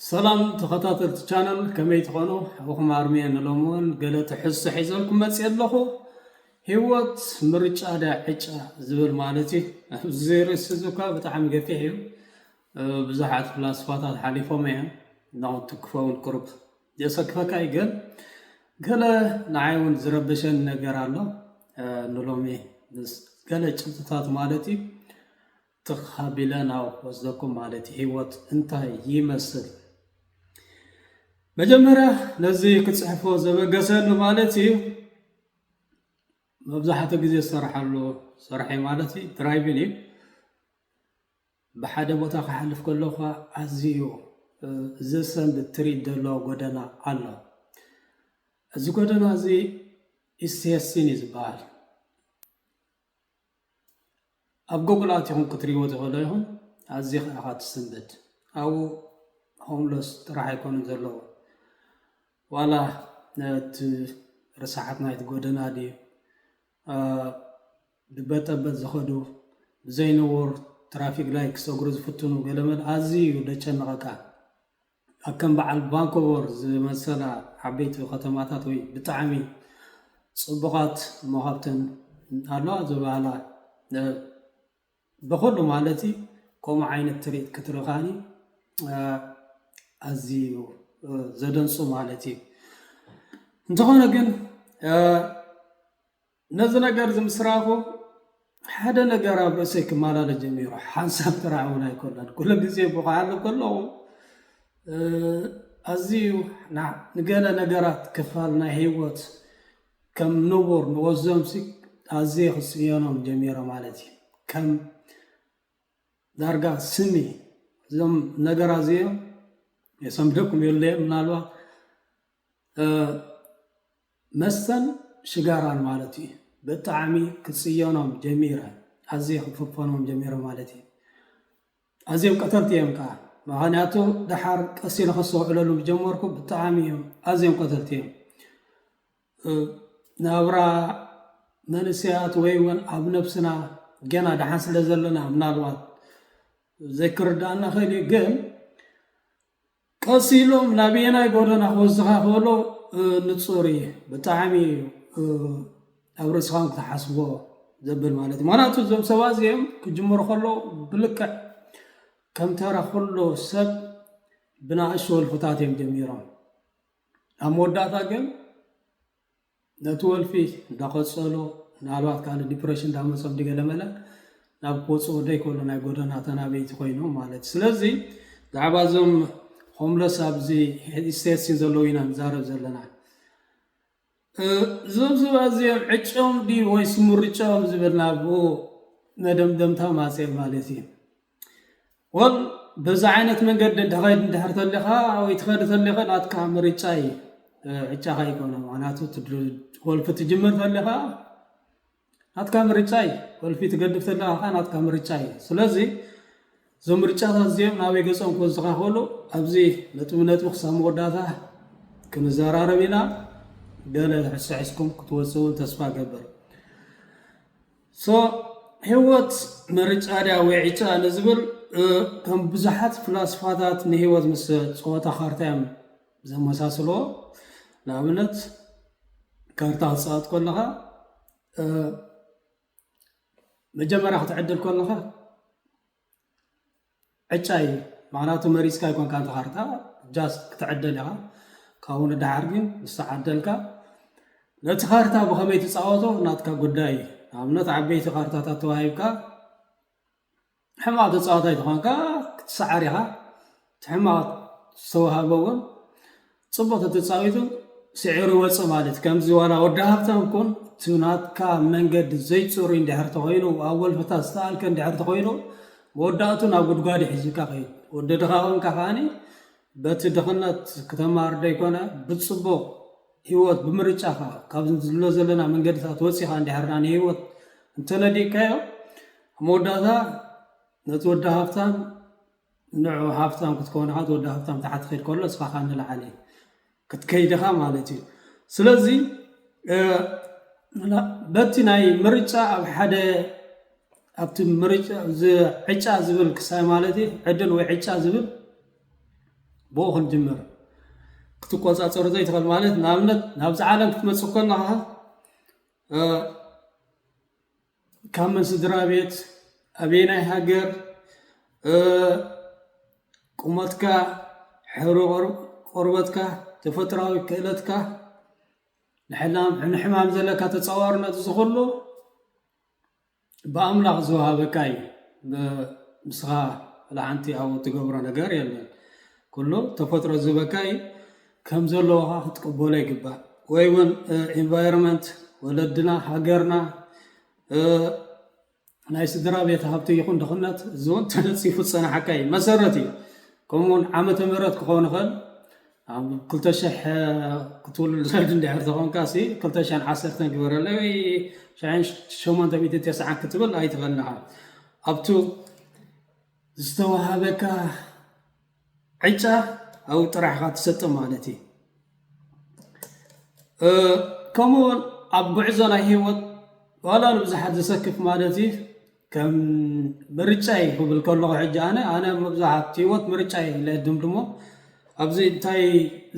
ሰላም ተኸታተልቲ ቻነል፣ ከመይ ትኾኑ? ኣኹም ኣርምየ ንሎምውን ገለ ትሕዝቶ ሒዘልኩም መፅእ ኣለኹ። ህይወት ምርጫ ዳ ዕጫ ዝብል ማለት እዩ። እዚ ርእሲ እዚ እኳ ብጣዕሚ ገፊሕ እዩ። ብዙሓት ፍላስፋታት ሓሊፎም እዮም። ናው ትክፈውን ቅሩብ የሰክፈካ እዩ፣ ግን ገለ ንዓይ እውን ዝረበሸን ነገር ኣሎ። ንሎሚ ምስ ገለ ጭብጥታት ማለት እዩ ትኻቢለ ናብ ወስደኩም ማለት እዩ። ህይወት እንታይ ይመስል? መጀመርያ ነዚ ክፅሕፎ ዘበገሰኒ ማለት እዩ፣ መብዛሕትኡ ግዜ ዝሰርሓሉ ስርሐይ ማለት እዩ ድራይቪን እዩ። ብሓደ ቦታ ክሓልፍ ከለኹ ኣዝዩ ዘሰንብድ ትርኢት ዘለዎ ጎደና ኣሎ። እዚ ጎደና እዚ ኢስቴስቲን እዩ ዝበሃል። ኣብ ጎግል ኣቲኹም ክትሪእዎ ትኽእሉ ኢኹም። ኣዝዩ ከዓ ትስንብድ። ኣብኡ ሆምለስ ጥራሕ ኣይኮኑን ዘለዉ፣ ዋላ ነቲ ርሳሓት ናይቲ ጎደና ድዩ፣ ብበጠበጥ ዝኸዱ፣ ብዘይንቡር ትራፊክ ላይት ክሰግሩ ዝፍትኑ፣ ገለመለ ኣዝዩ እዩ ደጨንቐካ። ኣብ ከም በዓል ቫንኮቨር ዝመሰላ ዓበይቲ ከተማታት ወይ ብጣዕሚ ፅቡቓት መኻብተን ኣለዋ ዝበሃላ፣ ብኹሉ ማለት እዩ ከምኡ ዓይነት ትርኢት ክትርኢ ከኣኒ ኣዝዩ ዘደንፁ ማለት እዩ። እንተኾነ ግን ነዚ ነገር እዚ ምስ ረኣኹ ሓደ ነገር ኣብ ርእሰይ ክመላለስ ጀሚሩ። ሓንሳብ ጥራሕ እውን ኣይኮነን፣ ኩሉ ግዜ ብኸሓልፍ ከለኹ ኣዝዩ ንገለ ነገራት ክፋል ናይ ህይወት ከም ንቡር ንወስዶምሲ ኣዝየ ክፅየኖም ጀሚረ ማለት እዩ። ከም ዳርጋ ስሚ እዞም ነገራት እዚኦም የሰምደኩም የለ ምናልባት መስተን ሽጋራን ማለት እዩ። ብጣዕሚ ክፅየኖም ጀሚረ፣ ኣዝየ ክፍፈኖም ጀሚረ ማለት እዩ። ኣዝዮም ቀተልቲ እዮም ከዓ፣ ምክንያቱ ደሓር ቀስ ኢለ ከስተውዕለሉ ጀመርኩ። ብጣዕሚ እዮም ኣዝዮም ቀተልቲ እዮም። ናብራ መንእሰያት ወይ እውን ኣብ ነብስና ገና ደሓን ስለ ዘለና ምናልባት ዘይክርዳእና ኽእል እዩ፣ ግን ቀስ ኢሎም ናበየናይ ጎደና ክወስድኻ ክእሎ ንፁር እዩ። ብጣዕሚ እዩ ኣብ ርእስኻ ክትሓስቦ ዘብል ማለት እዩ። ምክንያቱ እዞም ሰባት እዚኦም ክጅምሩ ከሎ ብልክዕ ከም ተራ ኩሉ ሰብ ብናእሽቱ ወልፍታት እዮም ጀሚሮም። ኣብ መወዳእታ ግን ነቲ ወልፊ እንዳቐጸሎ፣ ምናልባት ካልእ ዲፕሬሽን እንዳመጾም ድገለመለ ናብ ክወጽኦ ደይከሎ ናይ ጎደና ተናበይቲ ኮይኖም ማለት እዩ። ስለዚ ብዛዕባ እዞም ሆምለስ ኣብዚ ስቴትስ ዘለዉ ኢና ንዛረብ ዘለና። እዞም ሰባት እዚኦም ዕጫኦም ድዩ ወይስ ምርጫኦም ዝብል ናብኡ መደምደምታ ማጽእ ማለት እዩ። ወል በዛ ዓይነት መንገዲ እንተኸይድ እንድሕር ተለኻ ወይ ትኸድ ተለኻ ናትካ ምርጫ እዩ፣ ዕጫኻ ኣይኮነ። ምክንያቱ ወልፊ ትጅምር ተለኻ ናትካ ምርጫ እዩ፣ ወልፊ ትገድፍ ተለኻ ከዓ ናትካ ምርጫ እዩ። ስለዚ እዞም ምርጫታት እዚኦም ናበይ ገጾም ክወስዱኻ ክእሉ ኣብዚ ነጥቢ ነጥቢ ክሳብ መወዳእታ ክንዘራረብ ኢና። ገለ ሕስሕስኩም ክትወፅኡ እውን ተስፋ ገብር። ሶ ህይወት ምርጫ ድያ ወይ ዕጫ ንዝብል ከም ብዙሓት ፍላስፋታት ንህይወት ምስ ፀወታ ካርታ እዮም ዘመሳስልዎ። ንኣብነት ካርታ ክትፃወት ከለኻ መጀመርያ ክትዕድል ከለኻ ዕጫ እዩ። ምክንያቱ መሪፅካ ኣይኮንካ፣ እንተ ካርታ ጃስት ክትዕደል ኢኻ። ካብኡ ንደሓር ግን ምስ ተዓደልካ ነቲ ካርታ ብኸመይ ትፃወቶ ናትካ ጉዳይ እዩ። ንኣብነት ዓበይቲ ካርታታት ተዋሂብካ ሕማቕ ተፃዋታይ ተኾንካ ክትሰዓር ኢኻ። እቲ ሕማቕ ዝተዋሃበ እውን ፅቡቕ ተተፃዊቱ ስዒሩ ይወፅእ ማለት እዩ። ከምዚ ዋላ ወዲ ሃብታም ኩን እቲ ናትካ መንገዲ ዘይፅሩይ እንድሕር ተኾይኑ ኣብ ወልፍታት ዝተኣልከ እንድሕር ተኾይኑ መወዳእቱ ናብ ጉድጓድ ሒዙካ ከይድ። ወዲ ድኻ ኮንካ ከዓኒ በቲ ድኽነት ክተማር ደይኮነ ብፅቡቕ ህይወት ብምርጫኻ ካብ ዝብሎ ዘለና መንገድታት ወፂኻ እንድሕርና ንህይወት እንተነዲእካዮ መወዳእታ ነቲ ወዲ ሃብታም ንዑ ሃብታም ክትከውን ኢኻ፣ እቲ ወዲ ሃብታም ታሕቲ ክኸይድ ከሎ እስኻ ከዓ ንላዕሊ ክትከይድ ኢኻ ማለት እዩ። ስለዚ በቲ ናይ ምርጫ ኣብ ሓደ ኣብቲ ምርጫ እዚ ዕጫ ዝብል ክሳይ ማለት እዩ ዕድል ወይ ዕጫ ዝብል ብኡ ክንጅምር። ክትቆፃፀሮ ዘይትኽእል ማለት ንኣብነት ናብዚ ዓለም ክትመፅእ ከለኻ ካብ መን ስድራ ቤት፣ ኣበየናይ ሃገር፣ ቁመትካ፣ ሕብሪ ቆርበትካ፣ ተፈጥራዊ ክእለትካ፣ ንሕማም ዘለካ ተፃዋርነት፣ እዚ ኩሉ ብኣምላኽ ዝወሃበካ እዩ። ምስኻ ለሓንቲ ኣብ ትገብሮ ነገር የለን። ኩሉ ተፈጥሮ ዝህበካ እዩ። ከም ዘለዎኻ ክትቅበሎ ይግባእ። ወይ እውን ኢንቫይሮንመንት፣ ወለድና፣ ሃገርና፣ ናይ ስድራ ቤት ሃብቲ ይኹን ድኽነት፣ እዚ እውን ተነፂፉ ዝፀናሓካ እዩ። መሰረት እዩ። ከምኡ እውን ዓመተ ምህረት ክኸውን ይኽእል። ኣብ ክልተ ሽሕ ክትውልድ እንድሕር ተኾንካ ሲ ክልተ ሽሕን ዓሰርተን ግበረለይ ወይ ሽሕን ሸሞንተ ሚእቲ ተስዓን ክትብል ኣይትኽእልን ኢኻ። ኣብቱ ዝተዋሃበካ ዕጫ ኣብኡ ጥራሕ ኢኻ ትሰጥም ማለት እዩ። ከምኡ እውን ኣብ ጉዕዞ ናይ ህይወት ዋላ ንብዙሓት ዘሰክፍ ማለት እዩ። ከም ምርጫ እዩ ክብል ከለኹ ሕጂ ኣነ ኣነ መብዛሕት ህይወት ምርጫ እዩ ለድምድሞ። ኣብዚ እንታይ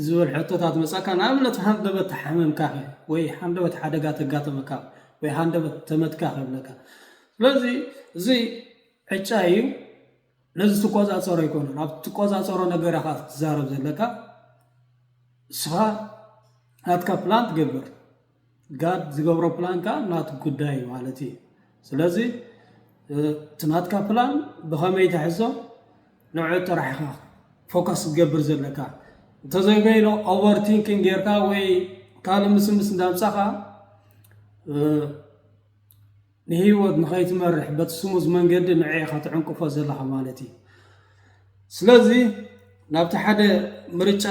ዝብል ሕቶታት መፃካ? ንኣብነት ሃንደበት ተሓመምካ ወይ ሃንደበት ሓደጋ ተጋጠመካ ወይ ሃንደበት ተመትካ ክብለካ። ስለዚ እዚ ዕጫ እዩ። ነዚ ትቆፃፀሮ ኣይኮነን። ኣብ ትቆፃፀሮ ነገር ኢኻ ክትዛረብ ዘለካ። እስኻ ናትካ ፕላን ትገብር። ጋድ ዝገብሮ ፕላን ከዓ ናቱ ጉዳይ ማለት እዩ። ስለዚ እቲ ናትካ ፕላን ብኸመይ ተሕዞ ንዑ ጥራሕ ኢኻ ፎከስ ክትገብር ዘለካ። እንተዘይኮይኑ ኦቨር ቲንኪንግ ጌርካ ወይ ካልእ ምስምስ እንዳምፃኻ ንህይወት ንኸይትመርሕ በቲ ስሙዝ መንገዲ ንዑ ኢኻ ትዕንቅፎ ዘለኻ ማለት እዩ። ስለዚ ናብቲ ሓደ ምርጫ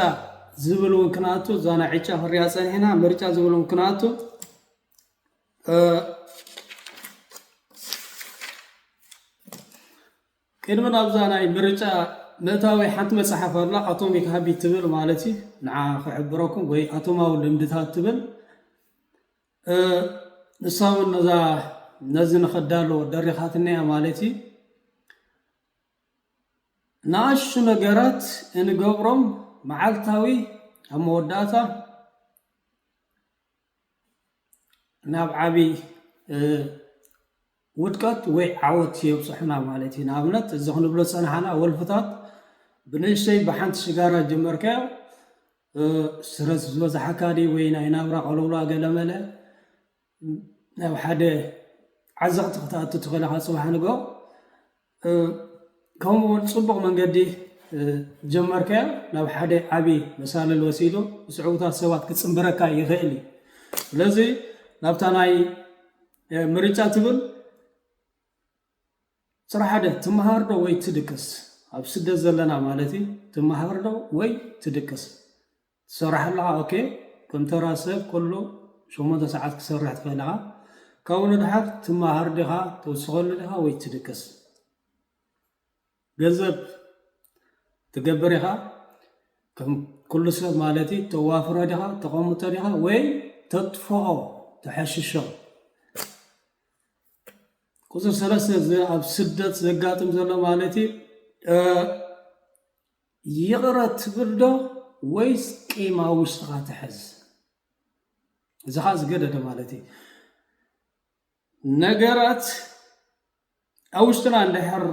ዝብል እውን ክንኣቱ፣ እዛ ናይ ዕጫ ክንሪኣ ፀኒሕና፣ ምርጫ ዝብል እውን ክንኣቱ። ቅድሚ ናብዛ ናይ ምርጫ ምእታዊ ሓንቲ መፅሓፍ ኣላ፣ ኣቶሚክ ሃቢት ትብል ማለት እዩ። ንዓ ክሕብረኩም ወይ ኣቶማዊ ልምድታት ትብል። ንሳ እውን ነዚ ንኸዳሎ ደሪኻትኒ እያ ማለት እዩ። ንኣሽቱ ነገራት እንገብሮም መዓልታዊ ኣብ መወዳእታ ናብ ዓብዪ ውድቀት ወይ ዓወት የብፅሑና ማለት እዩ። ንኣብነት እዚ ክንብሎ ዝፀናሓና ወልፍታት ብንእሽተይ ብሓንቲ ሽጋራ ጀመርካዮ፣ ስረስ ዝበዝሓካ ድዩ ወይ ናይ ናብራ ቀለውላ ገለመለ ናብ ሓደ ዓዘቕቲ ክትኣቱ ትኽእል ኢኻ። ፅባሕ ንግሆ ከምኡ እውን ፅቡቕ መንገዲ ጀመርካዮ ናብ ሓደ ዓብዪ መሳልል ወሲዱ ብስዕቡታት ሰባት ክፅንብረካ ይኽእል እዩ። ስለዚ ናብታ ናይ ምርጫ ትብል ስራሕ ሓደ ትመሃር ዶ ወይ ትድቅስ? ኣብ ስደት ዘለና ማለት እዩ። ትመሃር ዶ ወይ ትድቅስ? ትሰርሕ ኣለኻ፣ ኦኬ፣ ከም ተራ ሰብ ኩሉ ሸሞንተ ሰዓት ክሰርሕ ትኽእል ኢኻ። ካብኡ ንድሓር ትመሃር ዲኻ፣ ትውስኸሉ ዲኻ ወይ ትድቅስ? ገንዘብ ትገብር ኢኻ፣ ከም ኩሉ ሰብ ማለት እዩ። ተዋፍሮ ዲኻ፣ ተቐምጦ ዲኻ ወይ ተጥፍኦ፣ ተሐሽሾ? ቁፅሪ ሰለስተ እዚ ኣብ ስደት ዘጋጥም ዘሎ ማለት እዩ። ይቕረ ትብል ዶ ወይስ ቂም ኣብ ውሽጥኻ ትሕዝ? እዚ ኸዓ ዝገደደ ማለት እዩ። ነገራት ኣብ ውሽጥና እንድሕር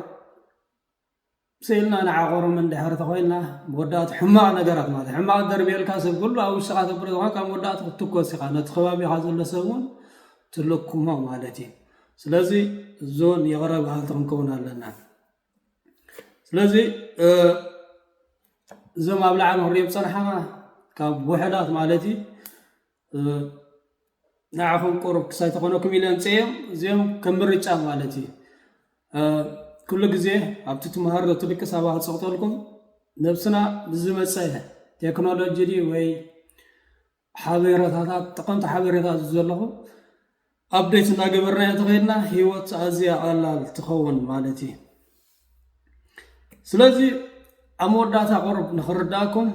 ስኢልና ንዓቆሮም እንድሕር ተኾይንና መወዳእቱ ሕማቕ ነገራት ማለት ሕማቕ ደርብየልካ ሰብ ኩሉ ኣብ ውሽጥኻ ተብሎ ዝኾን ካብ መወዳእቱ ክትትኮስ ኢኻ። ነቲ ከባቢኻ ዘሎ ሰብ እውን ትልኩሞ ማለት እዩ። ስለዚ እዞን ይቕረ በሃልቲ ክንከውን ኣለና። ስለዚ እዞም ኣብ ላዕሊ ክንሪኦም ዝፀናሓና ካብ ውሕዳት ማለት እዩ። ንዓኹም ቁሩብ ክሳይ ተኾነኩም ኢለ ኣምፅኦም እዚኦም ከም ምርጫ ማለት እዩ። ኩሉ ግዜ ኣብቲ ትምሃር ዶ ትድቅስ ኣባ ክፀቕጠልኩም ነብስና ብዝመፀ ቴክኖሎጂ ድዩ ወይ ሓበሬታታት ጠቐምቲ ሓበሬታት ዘለኹ ኣፕዴት እናገበርና ተኸይድና ህይወት ኣዝያ ቀላል ትኸውን ማለት እዩ። ስለዚ ኣብ መወዳእታ ቁሩብ ንኽርዳእኩም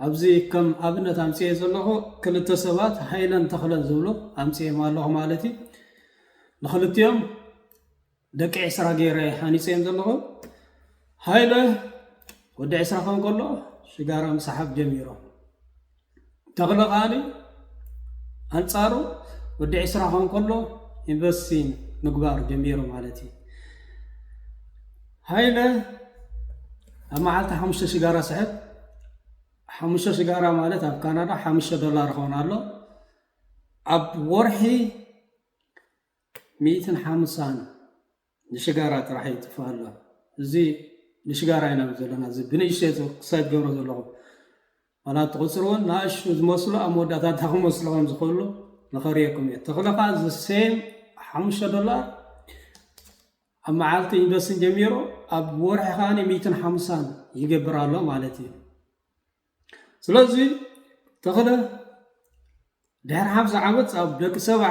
ኣብዚ ከም ኣብነት ኣምፅኤ ዘለኹ ክልተ ሰባት ሃይለን ተኽለን ዝብሉ ኣምፅኤም ኣለኹ ማለት እዩ። ንክልቲኦም ደቂ ዕስራ ገይረ ሃኒፀዮም ዘለኹ። ሃይለ ወዲ ዕስራ ከም ከሎ ሽጋራ ምስሓብ ጀሚሮም። ተኽለ ከዓኒ ኣንጻሩ ወዲ ዕስራ ክኸውን ከሎ ኢንቨስቲን ምግባር ጀሚሩ ማለት እዩ። ሃይለ ኣብ መዓልቲ ሓሙሽተ ሽጋራ ስሕብ። ሓሙሽተ ሽጋራ ማለት ኣብ ካናዳ ሓሙሽተ ዶላር ክኸውን ኣሎ። ኣብ ወርሒ ሚእትን ሓምሳን ንሽጋራ ጥራሕ ይጥፋ ኣሎ። እዚ ንሽጋራ ኢና ዘለና፣ እዚ ብንእሽተይ ክሳብ ገብሮ ዘለኹ። ዋላ እቲ ቁፅሪ እውን ንኣሽቱ ዝመስሉ ኣብ መወዳእታ እንታይ ክመስሉ ከም ዝኽእሉ ንኸርእየኩም እየ። ተኽለ ከዓ ዘ ሴም ሓሙሽተ ዶላር ኣብ መዓልቲ ኢንቨስትን ጀሚሩ ኣብ ወርሒ ከዓ ሚእትን ሓምሳን ይገብር ኣሎ ማለት እዩ። ስለዚ ተኽለ ድሕሪ ሓምሳ ዓመት ኣብ ደቂ ሰብዓ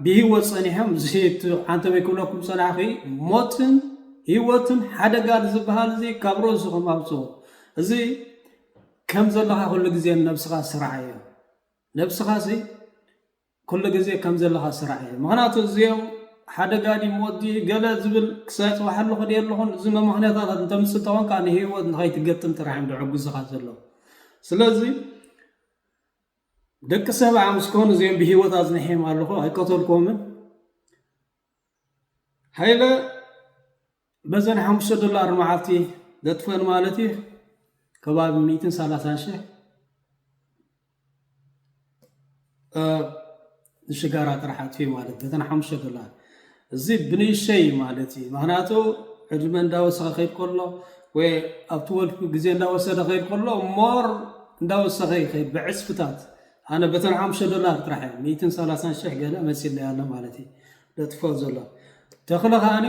ብህይወት ጸኒሖም፣ እዚ እቲ ዓንተበይ ክብለኩም ጸናሕኺ ሞትን ህይወትን ሓደጋ ዝበሃል እዚ ካብ ርእሱ ከም ኣውፅኦ። እዚ ከም ዘለኻ ኩሉ ግዜ ነብስኻ ስራዓዮ። ነብስኻ ሲ ኩሉ ግዜ ከም ዘለኻ ስራዓዮ። ምኽንያቱ እዚኦም ሓደጋ ድዩ ሞት ድዩ ገለ ዝብል ክሳይ ፅባሕ ኣለኹ ድየ ኣለኹን፣ እዚ መመኽንያታት እንተምፅእ ተኾንካ ንህይወት ንኸይትገጥም ጥራሕ እዮም ድዕጉዝኻ ዘለዉ። ስለዚ ደቂ ሰብዓ ምስ ኮኑ እዚኦም ብህይወት ኣዝኒሐዮም ኣለኹ፣ ኣይቀተልኩዎምን። ሃይለ በዘን ሓሙሽተ ዶላር መዓልቲ ዘጥፈን ማለት እዩ ከባቢ ሚእትን ሰላሳን ሽሕ፣ እ፣ ንሽጋራ ጥራሕ ኣጥፊኡ ማለት በተን ሓሙሽተ ዶላር። እዚ ብንእሽተይ ማለት እዩ። ምኽንያቱ ዕድመ እንዳወሰኸ ከይድ ከሎ ወይ ኣብቲ ወልፊ ግዜ እንዳወሰደ ከይድ ከሎ ሞር እንዳወሰኸ ይኸይድ ብዕፅፍታት። ኣነ በተን ሓሙሽተ ዶላር ጥራሕ እየ ሚእትን ሰላሳን ሽሕ ገለ መፂለይ ኣሎ ማለት እዩ። ዘጥፍኦ ዘሎ ተኽለ ከዓኒ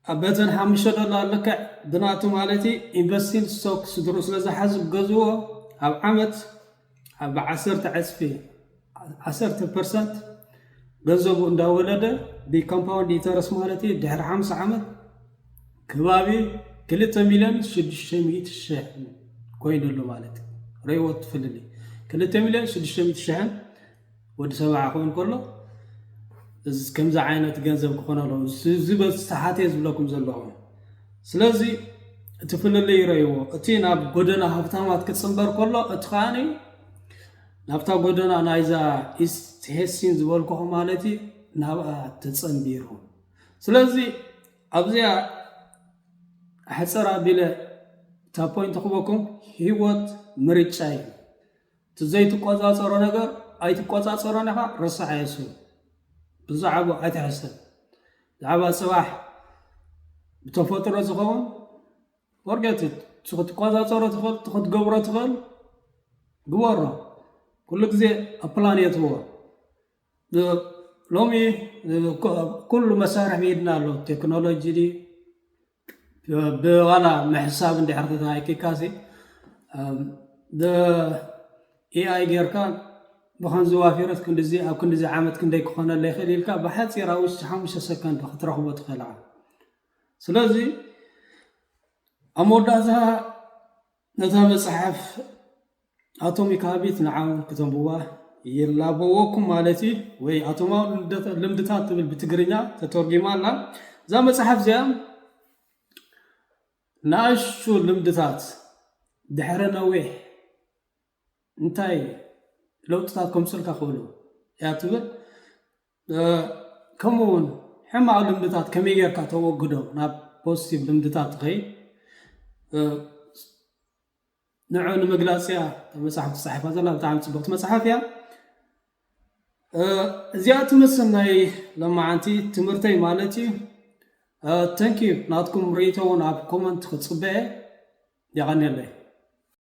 ኣብ በተን ሓሙሽተ ዶላር ልክዕ ብናቱ ማለት እዩ ኢንቨስቲንግ ስቶክ ስድሩ ስለ ዝሓዙ ገዝዎ ኣብ ዓመት ኣብ ዓሰርተ ዕፅፊ ዓሰርተ ፐርሰንት ገንዘቡ እንዳወለደ ብኮምፓውንድ ኢንተረስት ማለት እዩ ድሕሪ ሓምሳ ዓመት ከባቢ ክልተ ሚልዮን ሽዱሽተ ሚእቲ ሽሕ ኮይኑ ኣሎ ማለት እዩ። ርእይዎ ትፍልሊ ክልተ ሚልዮን ሽዱሽተ ሚእቲ ሽሕን ወዲ ሰብዓ ክኸውን ከሎ እዚ ከምዚ ዓይነት ገንዘብ ክኾን ኣለዎ። እዚ በዝተሓት እየ ዝብለኩም ዘለኹ። ስለዚ እቲ ፍልልይ ይረእይዎ። እቲ ናብ ጎደና ሃብታማት ክፅንበር ከሎ እቲ ከዓኒ ናብታ ጎደና ናይዛ ኢስት ሄስቲን ዝበልኩኹም ማለት እዩ ናብኣ ተፀንቢሩ። ስለዚ ኣብዚኣ ሕፅር ኣቢለ እታ ፖይንት ክበኩም ህይወት ምርጫ እዩ። እቲ ዘይትቆፃፀሮ ነገር ኣይትቆፃፀሮን ኢኻ፣ ረሳሕ የሱ ብዛዕባ ኣይትሕሰብ። ብዛዕባ ፅባሕ ብተፈጥሮ ዝኸውን ወርገት ክትቆፃፀሮ ትኽእል ክትገብሮ ትኽእል ግበሮ። ኩሉ ግዜ ኣብ ፕላን የትዎ። ሎሚ ኩሉ መሳርሒ ብኢድና ኣሎ። ቴክኖሎጂ ድዩ ብዋላ ምሕሳብ እንድሕር ተተሃኪካሲ ብኤኣይ ጌርካ ብኸምዚ ዋፊረት ክንዲዚ ኣብ ክንዲዚ ዓመት ክንደይ ክኾነለ ይኽእል ኢልካ ብሓፂር ኣብ ውሽጢ ሓሙሽተ ሰከንድ ክትረኽቦ ትኽእል ኢኻ። ስለዚ ኣብ መወዳእታ ነታ መፅሓፍ ኣቶሚክ ሃቢት ንዓኹም ክተንብዋ ይላበወኩም ማለት እዩ። ወይ ኣቶማዊ ልምድታት ትብል ብትግርኛ ተተርጊማ ኣላ። እዛ መፅሓፍ እዚኣ ንኣሽቱ ልምድታት ድሕሪ ነዊሕ እንታይ ለውጥታት ከምፅልካ ክእሉ እያ ትብል። ከምኡ እውን ሕማቕ ልምድታት ከመይ ጌርካ ተወግዶ ናብ ፖዚቲቭ ልምድታት ትኸይድ ንዑ ንምግላፅ እያ መፅሓፍ ትፃሒፋ ዘላ። ብጣዕሚ ፅቡቅቲ መፅሓፍ እያ። እዚኣ ትመስል ናይ ለማዓንቲ ትምህርተይ ማለት እዩ። ተንኪዩ ናትኩም ርእይቶ እውን ኣብ ኮመንት ክፅበየ። የቐንየለይ።